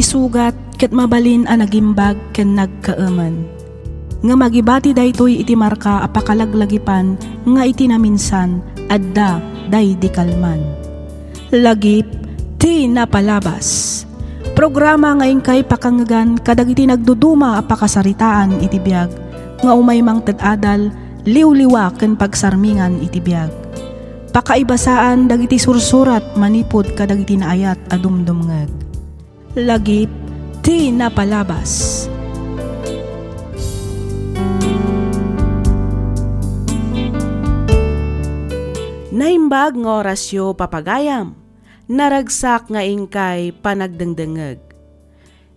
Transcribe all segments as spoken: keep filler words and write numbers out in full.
sugat ket mabalin a nagimbag ken nagkaemen. Ngem agibati daytoy iti marka a pakalaglagipan nga iti naminsan, adda daydi kalman. Lagip ti napalabas. Programa nga inkay pakangegan kadagiti nagduduma a pakasaritaan iti biag nga umay mangted adal, liwliwa ken pagsarmingan iti biag. Pakaibasaan dagiti sursurat manipud kadagiti naayat a dumdumngeg. Lagip ti napalabas. Naimbag nga orasyo, papagayam. Naragsak nga inkay panagdengdengngeg.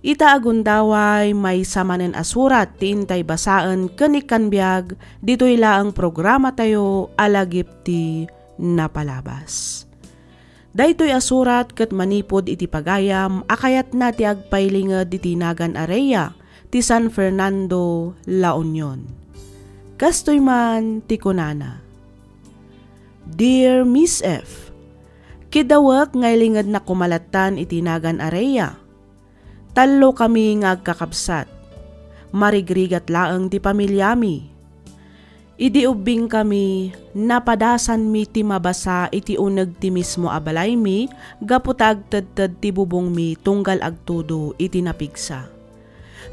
Ita a gundaway, maysa manen a surat ti intay basaen ken ikkan biag ditoy laeng programatayo a Lagip ti Napalabas. Daytoy a surat ket manipud iti pagayam a kayatna ti agpailinged iti nagan a Rhea ti San Fernando, La Union. Kastoy man ti kunana, Dear Miss F, kidawek nga ilingednak koma lattan iti nagan a Rhea. Tallo kami nga agkakabsat. Marigrigat laeng ti pamiliami. Idi ubbingkami, napadasanmi ti mabasa iti uneg ti mismo a balaymi gapu ta agtedted ti bubongmi tunggal agtudo iti napigsa.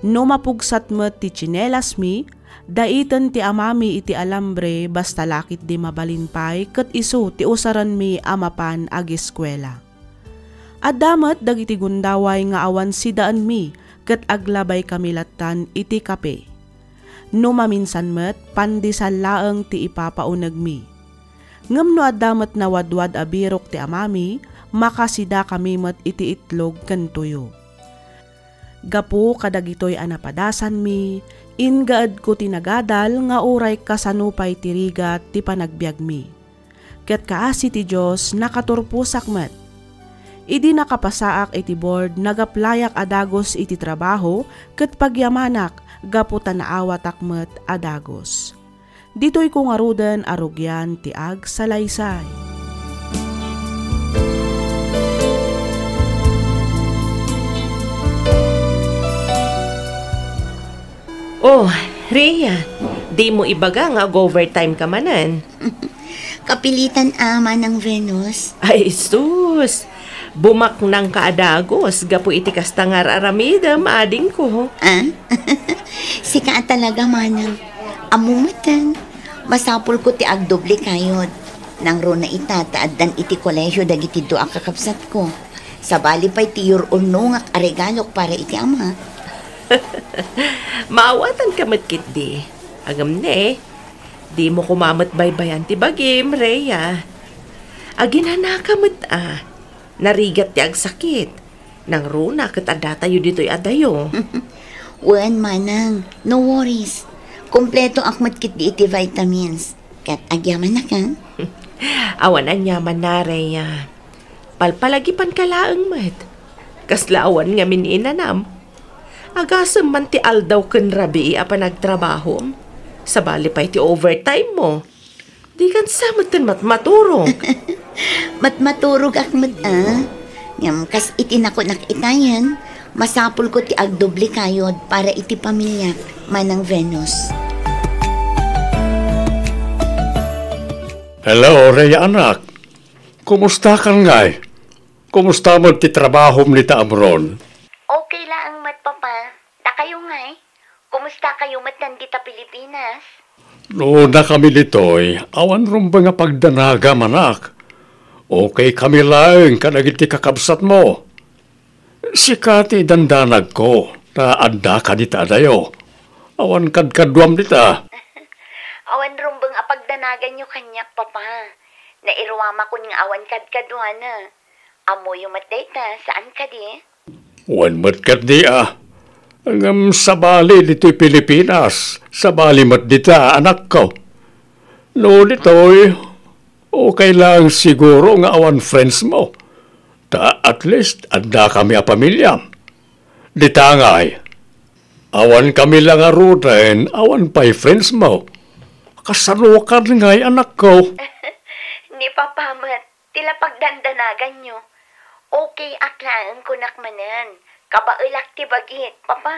No mapugsat met ti tsinelasmi, daiten ti amami iti alambre basta la ketdi mabalin pay ket isu ti usarenmi a mapan ageskuela. Adda met dagiti gundaway nga awan sidaenmi ket aglabaykami lattan iti kape. No maminsan met, pandesal laeng ti ipapaunegmi. Ngem no adda met nawadwad a birok ti amami, makasidakami met iti itlog ken tuyo. Gapu kadagitoy a napadasanmi, ingaedko ti nagadal nga uray kasano pay ti rigat ti panagbiagmi. Ket kaasi ti Dios, nakaturposak met. Idi nakapasaak iti board, nagaplayak a dagus iti trabaho ket pagyamanak gapu ta naawatak met a dagus. Ditoyko ngaruden a rugian ti agsalaysay. Oh, Rhea, dimo ibaga nga ag-overtime ka manen? Kapilitan a, Manang Venus. Ay, sus! Bumaknang ka a dagus gapu iti kasta nga ar-aramidem, adingko. Ah? Sika a talaga, Manang. Ammo metten, masapulko ti agdoble kayod. Nangruna ita ta addan iti kolehiyo dagiti dua a kakabsatko. Sabali pay ti yur-urnongak a regalok para iti ama. Maawatanka met ketdi. Agam ne, dimo koma met baybayan ti bagim, Rhea. Aginanaka met a. Narigat ti agsakit. Nangruna ket addatayo ditoy a dayo. Wen, Manang, no worries. Kumpletoak met ketdi iti vitamins. Ket agyamanak a. Awan aniamanna, Rhea. Palpalagipanka laeng met. Kasla awan ngamin inanam. Agasem man ti aldaw ken rabii a panagtrabahom. Sabali pay ti overtime mo. Dikan sa metten matmaturog. Matmaturogak met a. Ngem kas iti nakunak itayen, masapulko ti agdoble kayod para iti pamiliak, Manang Venus. Hello, Rhea anak. Kumusta kan ngay? Kumusta met ti trabahom dita Amron? Okay laeng met, Papa. Dakayo ngay? Kumusta kayo met dita Pilipinas? No, dakami ditoy, awan rumbeng a pagdanagam, anak. Okay kami laeng kadagiti kakabsatmo. Sika ti dandanagko, ta addaka dita adayo. Awan kadkaduam dita. Awan rumbeng a pagdanaganyo kaniak, Papa. Nairuamakon nga awan kadkaduana. Ammoyo met dayta, saan kadi? Wen met ketdi a. Ngem sabali ditoy Pilipinas, sabali met dita, anakko. No ditoy, okay lang siguro nga awan friends mo. Ta at least, adda kami a pamilya. Dita ngay, awan kami la ngaruden, awan pay friends mo. Kasano kan ngay, anakko? Ni Papa met, ti la pagdandanaganyo. Okay ak laeng kunak manen. Kabaelak ti bagik, Papa.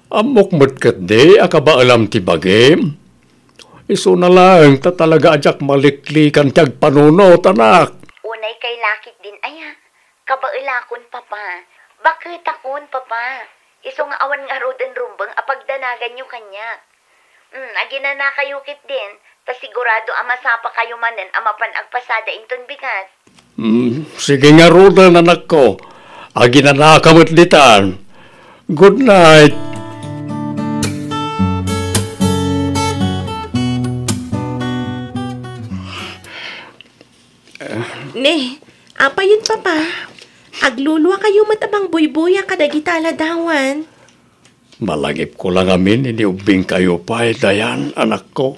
Ammok met ketdi a kabaelam ti bagim. Isuna laeng ta talaga a diak maliklikan ti agpanunot, anak. Unay kay lakit din aya. Kabaelakon, Papa. Baketakon, Papa. Isu nga awan ngaruden rumbeng a pagdanaganyo kaniak. Hmm, aginanakayo ketdin, ta sigurado a masapakayo manen a mapan agpasada inton bigat. Hmm, sige ngaruden, anakko. Aginanaka met ditan. Good night. Ne, apayen, Papa? Agluluakayo met a mangbuybuya kadagita a ladawan. Malagipko la ngamin idi ubbingkayo pay, Dayan, anakko.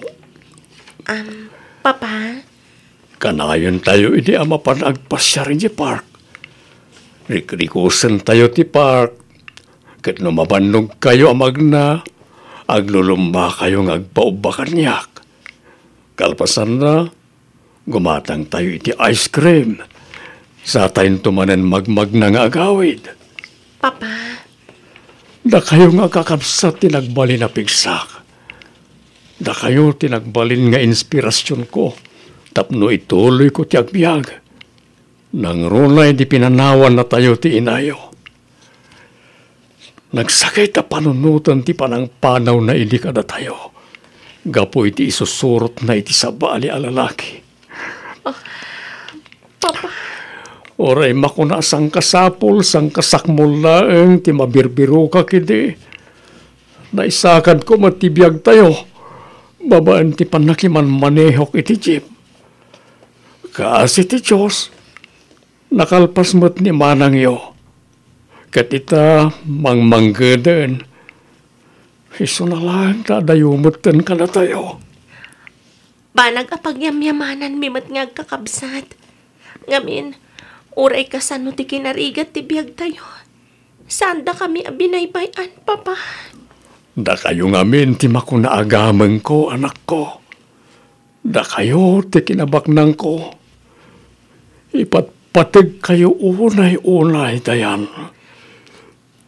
Am, Papa? Kanayontayo idi a mapan agpasiar idiay park. Rikrikusentayo ti park. Ket no mabannogkayo a magna, aglulumbakayo nga agpaubba kaniak. Kalpasanna, gumatangtayo iti ice cream. Satayonto manen magmagna nga agawid. Papa. Dakayo nga kakabsat ti nagbalin a pigsak. Dakayo ti nagbalin nga inspirasionko tapno ituloyko ti agbiag. Nangruna idi pinanawannatayo ti inayo. Nagsakit a panunoten ti panangpanawna idi kadatayo gapu iti isusurotna iti sabali a lalaki. Papa. Uray makuna a sangkasapul, sangkasakmul laeng ti mabirbirokak idi. Naisakadko met ti biagtayo babaen ti pannakimanmanehok iti jeep. Kaasi ti Dios, nakalpas met ni manangyo. Ket ita, mangmanggeden, isuna laeng ta adayo metten kadatayo. Banag a pagyamyamananmi met nga agkakabsat. Ngamin, uray kasano ti kinarigat ti biagtayo, saandakami a binaybay-an, Papa. Dakayo ngamin ti makuna a gamengko, anakko. Dakayo ti kinabaknangko. Ipatpategkayo unay-unay, Dayan.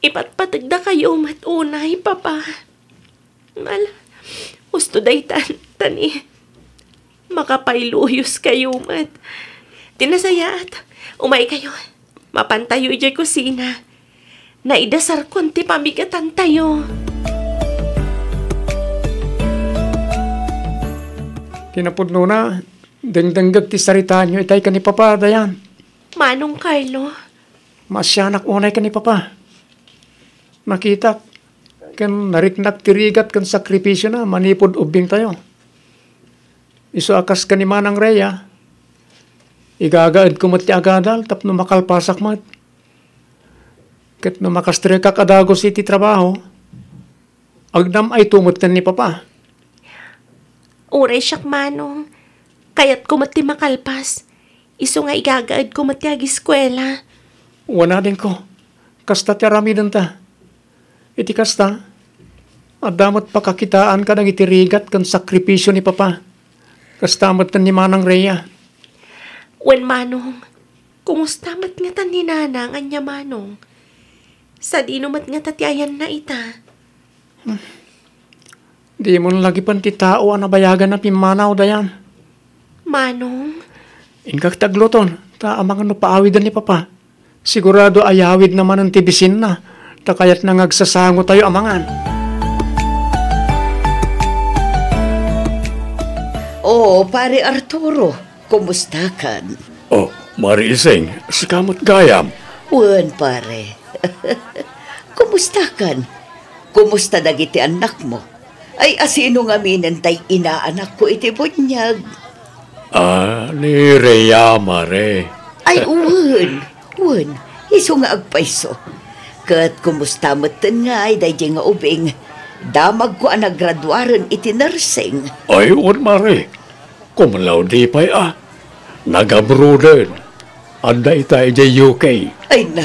Ipatpategdakayo met unay, Papa. Ala, husto daytan, ta ni, makapailuyoskayo met. Ti nasayaat, umaykayo. Mapantayo idiay kusina. Naidasarkon ti pamigatantayo. Kinapudnona, dengdengngeg ti saritaanyo itay ken ni Papa, Dayan. Manong Carlo. Maasianak unay ken ni Papa. Nakitak ken nariknak ti rigat ken sakripisiona manipud ubbingtayo. Isu a kas ken ni Manang Rhea, igagaedko met ti agadal tapno makalpasak met. Ket no makastrekak a dagus iti trabaho, agnam-ayto metten ni Papa. Uray siak, Manong, kayatko met ti makalpas. Isu nga igagaedko met ti agiskuela. Wen, adingko, kasta ti aramidenta. Iti kasta, adda met pakakitaan kadagiti rigat ken sakripisio ni Papa. Kasta met ni Manang Rhea. Wen, Manong, kumusta met ngata ni Nanang ania, Manong? Sadino met ngata ti ayanna ita? Dimon lagipen ti tao a nabayagan a pimmanaw, Dayan. Manong? Inkak ti agluton, ta amangan no paawiden ni Papa. Sigurado a yawidna manen ti bisinna, ta kayatna nga agsasangotayo a mangan. Oh, Pare Arturo, kumustakan? Oh, Mari Ising, sika met gayam. Wen, pare. Kumustakan? Kumusta dagiti annakmo? Ay, asino ngaminen tay inaanakko iti buniag? Ah, ni Rhea, Mare. Ay, wen, wen, isu nga agpayso. Ket kumusta metten ngay daydiay nga ubing? Damagko a nagraduaren iti nursing. Ay, wen, Mare. Cum laude pay a. Nag-abroaden. Adda ita idiay U K. Ay na,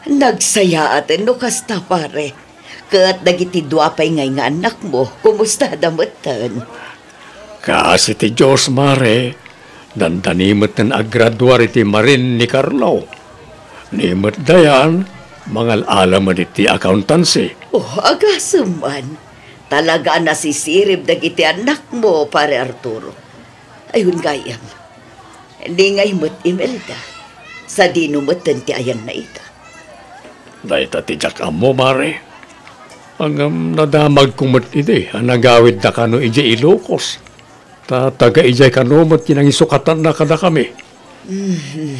nagsayaaten no kasta, pare. Ket dagiti dua pay ngay nga annakmo, kumustada metten? Kaasi ti Dios, Mare, dandani metten agraduar iti marin ni Carlo. Ni met Dayan, Mangal-ala met iti accountancy. Oh, agasem man. Talaga a nasisirib dagiti annakmo, Pare Arturo. Ay, wen gayyem. Ni ngay met Imelda, sadino metten ti ayanna ita? Dayta ti diak ammo, Mare. Ngem nadamagko met idi a nagawidda kano idiay Ilocos. Ta taga idiay kano met ti nangisakanna kadakami. Mhm.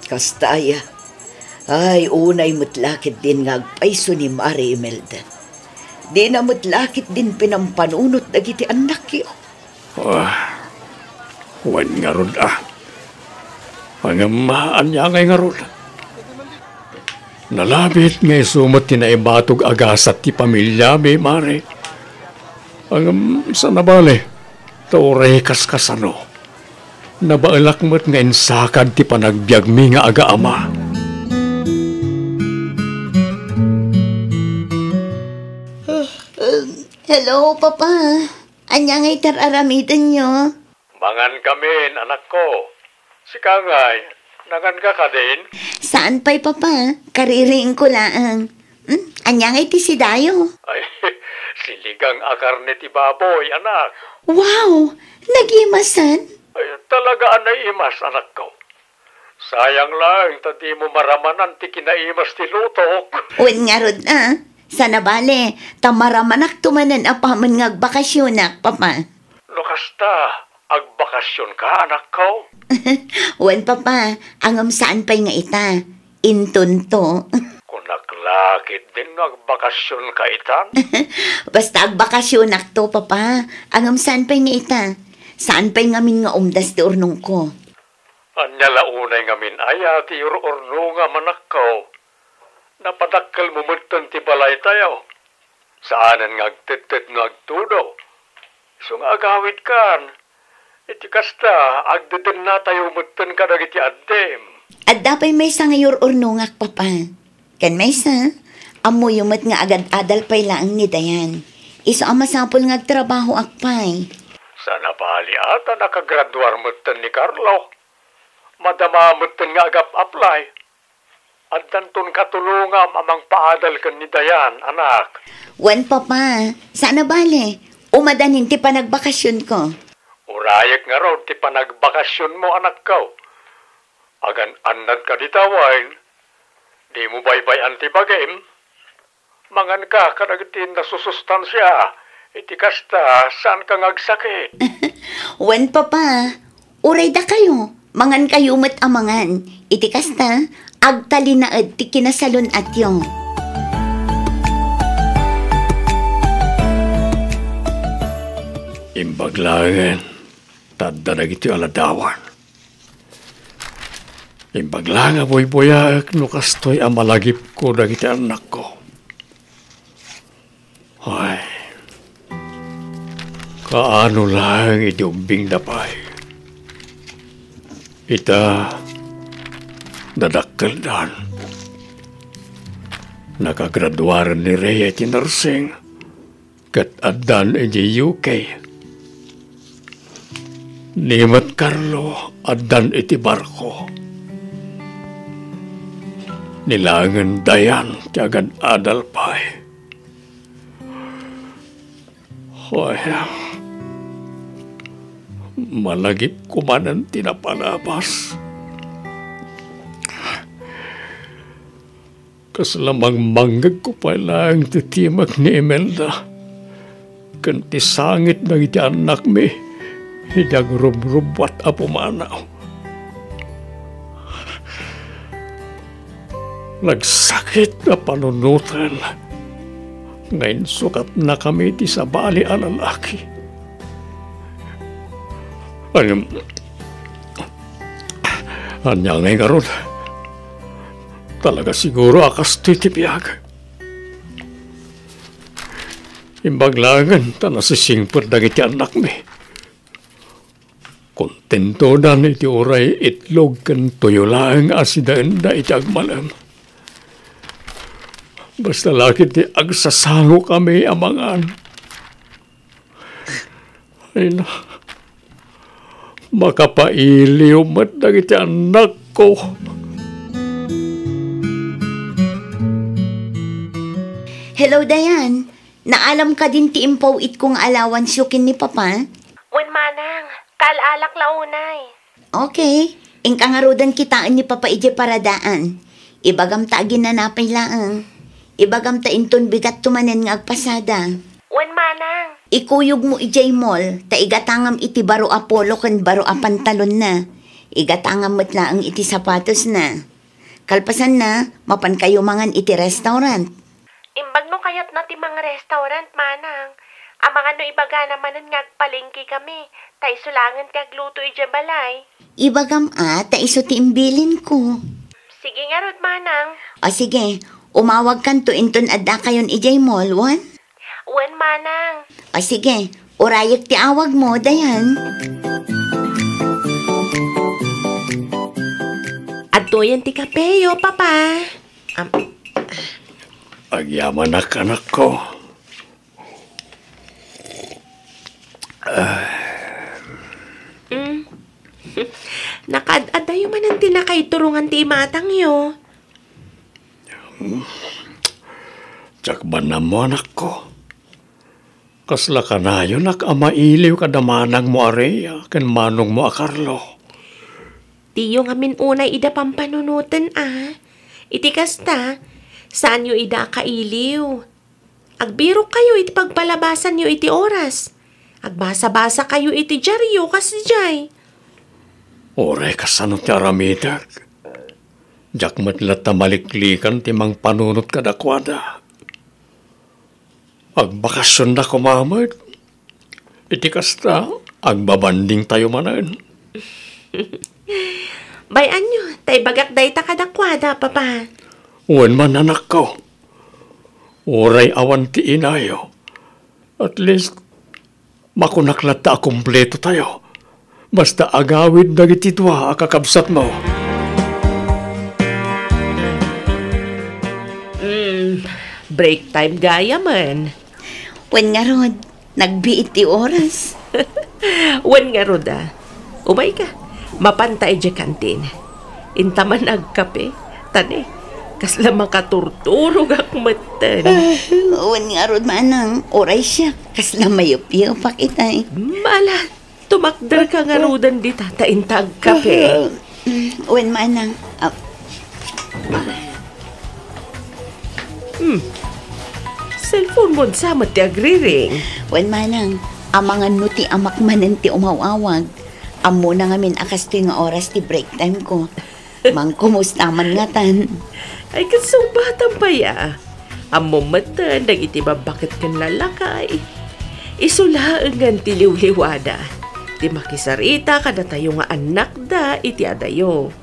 Kasta aya. Ay, unay met la ketdin nga agpayso ni Mare Imelda. Dina met la ketdin pinampanunot dagiti annakyo. Ah, wen ngarud, ah. Ngem, ah, ania ngay ngarud? Nalabit nga isu met ti naibatog a gasat ti pamiliami, Mare. Ngem, saan a bale, ta uray kaskasano, nabaelak met nga insakad ti panagbiagmi nga agaama. Um, hello, Papa. Ania ngay ti ar-aramidenyo? Mangan kamin, anakko. Sika ngay, nanganka kadin? Saan pay, Papa. Kaririingko laeng. Hmm? Ania ngay ti sidayo? Ay, sinigang a karne ti baboy, anak. Wow! Nagimasan? Ay, talaga a naimas, anakko. Sayang laeng ta dimo maramanan ti kinaimas ti lutok. Wen ngarud, ah. Saan a bale, ta maramanakto manen apaman nga agbakasionak, Papa. No kasta, agbakasionka, anakko? Wen, Papa, ngem saan pay nga ita. Intonto. Kunak la ketdin nga agbakasionka itan? Basta agbakasionakto, Papa. Ngem saan pay nga ita. Saan pay ngamin nga umdas ti urnongko. Ania la unay ngamin aya ti ur-urnongam, anakko? Napadakkelmo metten ti balaytayo. Saanen nga agtedted no agtudo. Isu nga agawidkan. Iti kasta, agdedennatayo metten kadagiti addim. Adda pay maysa nga ur-urnongak, Papa. Ken maysa, ammoyo met nga agad-adal pay laeng ni Dayan. Isu a masapul nga agtrabahoak pay. Saan a bale a ta nakagraduar metten ni Carlo. Madama metten nga agap-apply. Addanton katulongam a mangpaadal ken ni Dayan, anak. Wen, Papa, saan a bale. Umadanin ti panagbakasionko. Urayek ngarud ti panagbakasionmo, anakko. Agan-annadka dita wen? Dimo baybay-an ti bagim? Manganka kadagiti nasusustansia. Iti kasta, saanka nga agsakit. Wen, Papa. Uray dakayo, mangankayo met a mangan. Iti kasta, agtalinaed ti kinasalun-atyo. Imbag laengen, ta adda dagiti aladawan. Imbag la nga buybuyaek no kastoy a malagipko dagiti annakko. Ay, kaano laeng idi ubbingda pay. Ita, nadakkeldan. Nakagraduaren ni Rhea iti nursing. Ket addan idiay U K. Ni met Carlo, addan iti barko. Ni laengen Dayan ti agad-adal pay. Hoy, malagipko manen ti napalabas. Kasla mangmangngegko pay laeng ti timek ni Imelda ken ti sangit dagiti annakmi idi agrubrubuat a pumanaw. Nagsakit a panunoten nga insukatnakami ti sabali a lalaki. Ngem, ania ngay ngarud? Talaga siguro a kastoy ti biag. Imbag laengen ta nasisingpet dagiti annakmi. Kontentodan iti uray itlog ken tuyo laeng a sidaenda iti agmalem. Basta la ketdi agsasangokami a mangan. Ay na, makapailiw met dagiti annakko. Hello, Dayan. Naalam kadin ti impaw-itko nga allowance-yo ken ni Papa? Wen, manang. Kaal-alak la unay. Okay. Inka ngaruden kitaen ni Papa idiay paradaan. Ibagam ta aginanapay laeng. Ibagam ta inton bigatto manen nga agpasada. Wen, manang. Ikuyogmo idiay mall, ta igatangam iti baro a polo ken baro a pantalonna. Igatangam met laeng iti sapatosna. Kalpasanna, mapankayo mangan iti restaurant. Imbag no kayatna ti mangrestaurant, manang. Amangan no ibagana manen nga agpalengkekami, ta isu laengen ti agluto idiay balay. Ibagam a, ta isu ti imbilinko. Sige ngarud, manang. O sige, umawagkanto inton addakayon idiay mall, wen? Wen, manang. O sige, urayek ti awagmo, Dayan. Adtoyen ti kapeyo, Papa. Am- Agyamanak, anakko. Mm. Nakaad-adayo manen ti nakaiturongan ti imatangyo. Diak man ammo, anakko. Kasla kanayonak a mailiw kada manangmo a Rhea ken manongmo a Carlo. Diyo ngamin unay ida pampanunoten a. Iti kasta, saanyo ida a kailiw. Agbirokkayo iti pagpalabasanyo iti oras. Agbasabasakayo iti diario kas idiay. Uray kasano ti aramidek, diak met latta maliklikan ti mangpanunot kadakuada. Agbakasionda koma met. Iti kasta, agbabandingtayo manen. Bay-anyo, ta ibagak dayta kadakuada, Papa. Wen man, anakko. Uray awan ti inayo. At least, makunak latta a kumpletotayo. Basta agawid dagiti dua a kakabsatmo. Mm, break time gayamen. Wen ngarud, nagbiit ti oras. Wen ngarud a. Umayka, mapanta idiay kantin. Inta man agkape, ta ne, kasla makaturturogak metten. Wen ngarud, manang, uray siak, kasla mayupyupak itay. Mala, tumakderka ngaruden dita, ta inta agkape. Wen, manang. Ah. Hmm. Cellphone mo sa met ti agriring. Wen, manang, amangan no ti amak manen ti umaw-awag. Ammona ngamin a kastoy nga oras ti break time ko. Mangkumusta man ngatan. Ay, kasubatan pay a. Ammom metten dagiti babbaket ken lalakay. Isu laengen ti liwliwada. Ti makisarita kadatayo nga annakda iti adayo.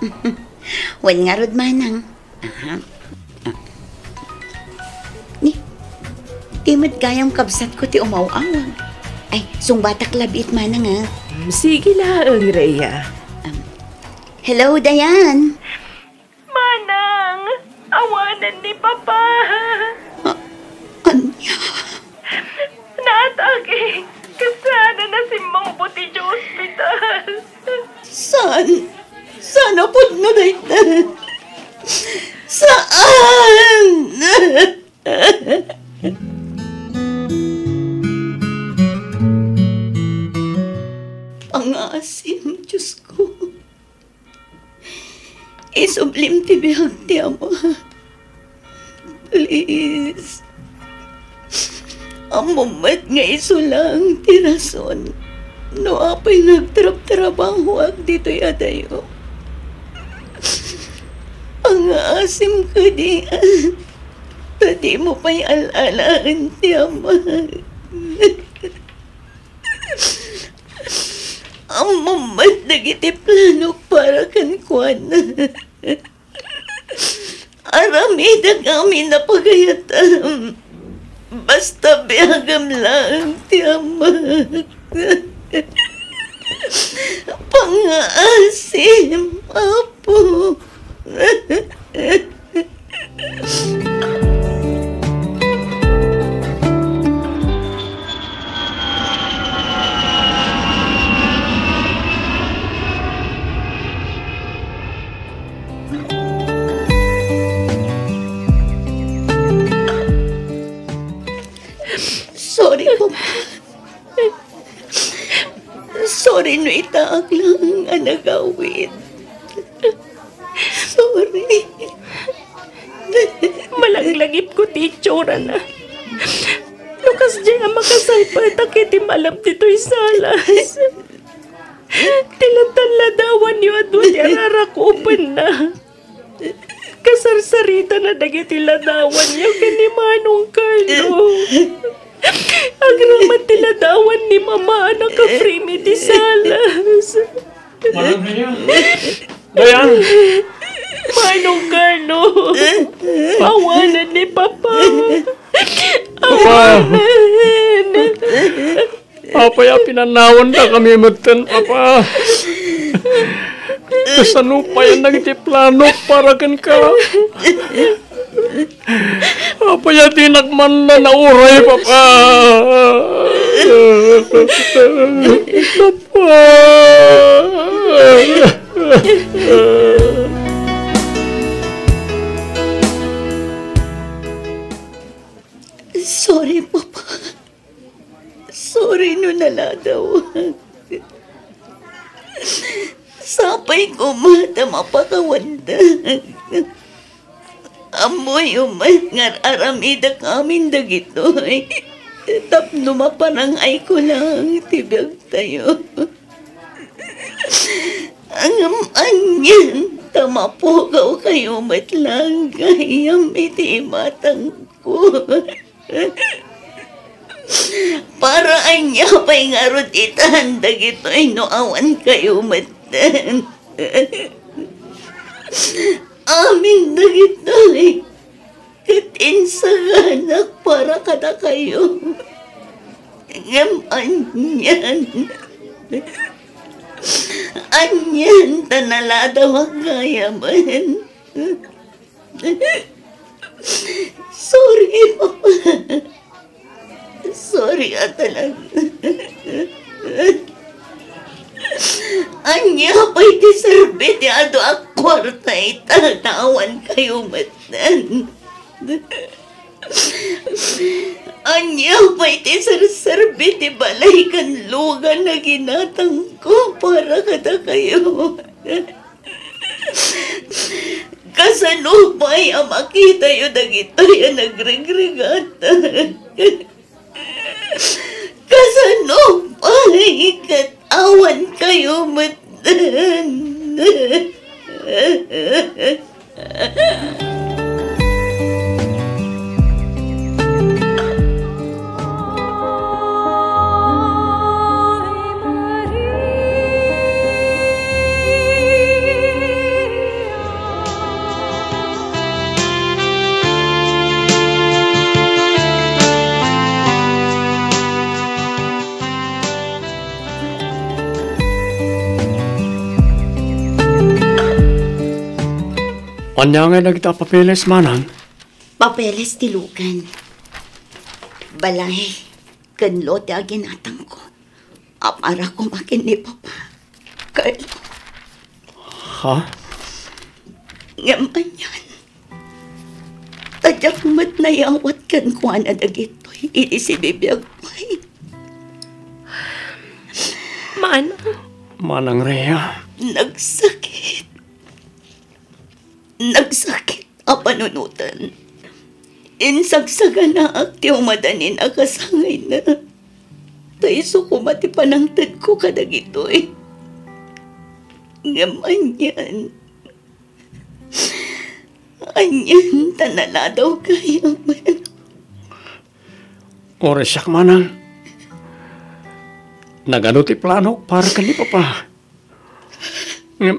Wen ngarud, manang. Aha. Ah. Ni, ti met gayam kabsatko ti umaw-awag. Ay, sungbatak labiit, manang, a. Mm, sige laeng, Rhea. Um, hello, Dayan. Manang, awanen ni Papa. Ah, ania? Naatake, kasano nasimmungpot idiay ospital. Saan? Saan a pudno dayta? Saan? Pangaasim, Diosko. Isublim ti biag ti ama. Please. Ammom met nga isu laeng ti rason no apay nga agtrabtrabahoak ditoy adayo. Pangaasim kadi, ta dimo pay al-alaen ti ama. Ammom met dagiti planok para kenkuana. Aramidek amin a pagayatam. Basta biagam laeng ti amak. Pangaasim, Apo. Saannak lang a nagawid. Sorry. Malaglagipko ti itsurana. No kasdiay a makasalpaetak iti malem ditoy salas, ti ladawanyo a dua ti ararakupenna. Kasarsaritana dagiti ladawanyo ken ni Manong Carlo. Agraman ti ladawan ni Mama a nakaframe iti salas. Manong Carlo. Dayan. Manong Carlo. Awanan ni Papa. Papa. Awanan. Apay a pinanawantakami metten, Papa? Kasano payen dagiti planok para kenka? Apay a dinak man nauray, Papa? Papa. Sorry, Papa. Sorry no naladaw. Sapay koma ta mapakawandak. Ammoyo met nga ar-aramidek amin dagitoy tapno maparang-ayko lang ti biagtayo. Ngem anian ta mapugawkayo met lang gayyem iti imatangko. Para ania pay ngarud itan dagitoy no awan kayo metten? Amin dagitoy ket insaganak para kadakayo. Ngem anian, anian ta naladawak gayamen. Sorry, Papa. Sorry a talaga. Ania pay ti serbi ti adu a kuarta ita ta awan kayo metten? Ania pay ti serserbi ti balay ken lugan a ginatangko para kadakayo? Kasano pay a makitayo dagitoy a nagregregatak? Kasano pay ket awan kayo metten? Ania ngay dagita a papeles, manang? Papeles ti lugan, balay, ken lote a ginatangko a para koma ken ni Papa Carlo. Ha? Ngem anian, ta diak met nayawat kenkuana dagitoy idi sibibiag pay. Manang. Manang Rhea. Nagsakit. Nagsakit a panunoten. Insagsaganaak ti umadanin a kasangayna. Ta isu koma ti panangtedko kadagitoy. Ngem anian, anian ta naladaw gayamen. Uray siak, manang. Nagadu ti planok para ken ni Papa. Ngem,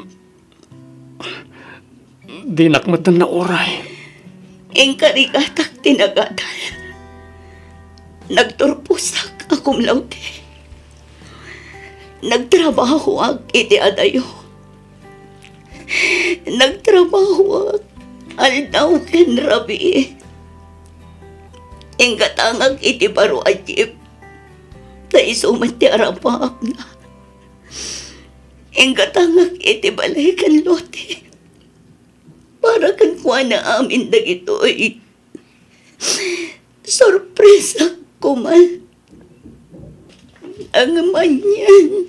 dinak metten nauray. Inkarigatak ti nagadal. Nagturposak a cum laude. Nagtrabahoak iti adayo. Nagtrabahoak aldaw ken rabii. Inggatangak iti baro a jeep, ta isu met ti arapaapna. Inggatangak iti balay ken lote para kenkuana amin dagitoy. Sorpresa koma. Ngem anian,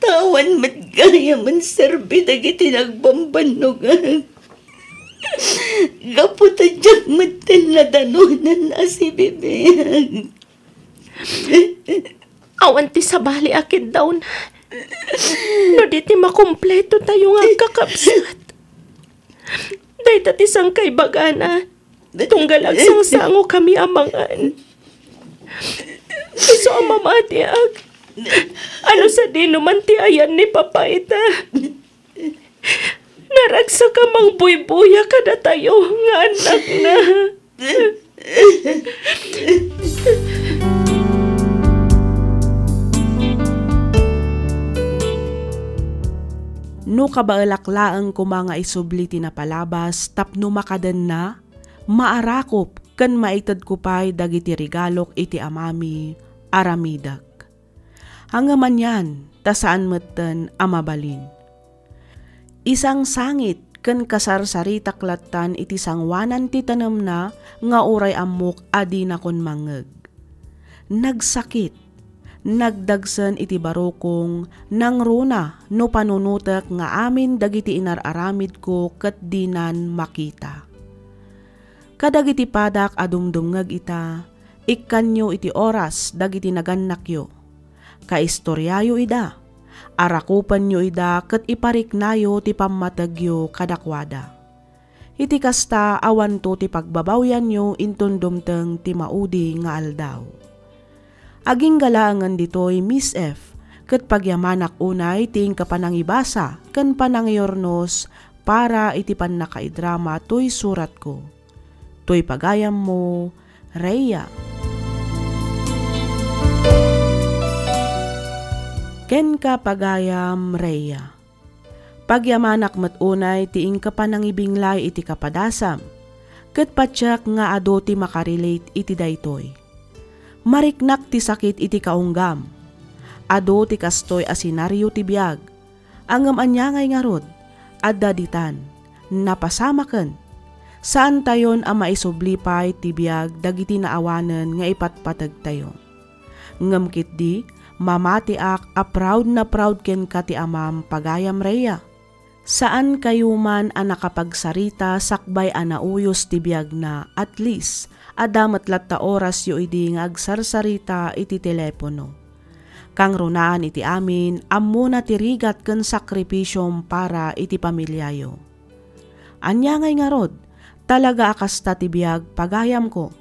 Awan met gayam a serbi dagiti nagbambannogak. Gapu ta diak met nadanonan a sibibiag. Awan ti sabali a kiddawna no di ti makumpleto tayo nga agkakabsat. Dayta ti sangkaibagana, tunggal agsangsangokami a mangan. Isu a mamatiak, ano sadino man ti ayan ni Papa ita. Naragsak a mangbuybuya kadatayo nga annakna. No kabaelak laeng koma nga isubli ti napalabas tapno makadenna, maarakop ken maitedko pay dagiti regalok iti amami, aramidek. Ngem anian, ta saan metten a mabalin. Isangsangit ken kasarsaritak lattan iti sangoanan ti tanemna nga uray ammok a dinakon mangngeg. Nagsakit, nagdagsen iti barukong nangruna no panunotek nga amin dagiti inar-aramidko ket dinan makita. Kadagiti padak a dumdumngeg ita, ikkanyo iti oras dagiti nagannakyo. Kaistoriayo ida, arakupenyo ida ket ipariknayo ti pammategyo kadakuada. Iti kasta, awanto ti pagbabawyanyo inton dumteng ti maudi nga aldaw. Agingga laengen ditoy, Miss F, ket pagyamanak unay ti inka panangibasa ken panangiurnos para iti pannakaidrama toy suratko. Toy pagayammo, Rhea. Kenka, pagayam Rhea. Pagyamanak met unay ti inka panangibinglay iti kapadasam, ket patiek nga adu ti makarelate iti daytoy. Mariknak ti sakit iti kaunggam. Adu ti kastoy a senario ti biag. Ngem ania ngay ngarud? Adda ditan. Napasamaken. Saantayon a maisubli pay ti biag dagiti naawanen nga ipatpategtayo. Ngem ketdi, mamatiak a proud na proud kenka ti amam, pagayam Rhea. Saankayo man a nakapagsarita sakbay a nauyos ti biagna, at least, adda met latta orasyo idi nga agsarsarita iti telepono. Kangrunaan iti amin, ammona ti rigat ken sakripisiom para iti pamiliayo. Ania ngay ngarud? Talaga a kasta ti biag, pagayamko.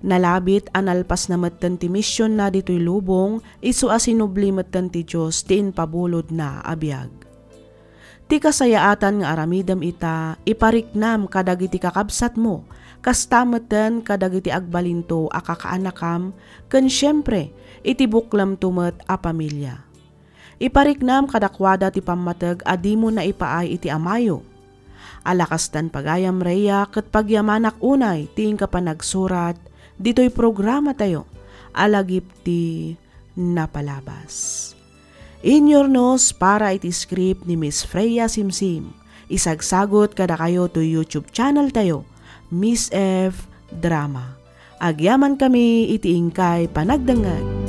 Nalabit a nalpasna metten ti misionna ditoy lubong, isu a sinubli metten ti Dios ti impabulodna a biag. Ti kasayaatan nga aramidem ita, ipariknam kadagiti kakabsatmo, kasta metten kadagiti agbalinto a kakaanakam, ken siempre, iti buklemto met a pamilia. Ipariknam kadakuada ti pammateg a dimo naipaay iti amayo. Alakastan, pagayam Rhea, ket pagyamanak unay ti inka panagsurat ditoy programatayo a Lagip ti Napalabas. Inyurnos para iti script ni Miss Freya Simsim. Isagsagot kadakayo toy YouTube channel tayo, Miss F Drama. Agyamankami iti inkay panagdengngeg.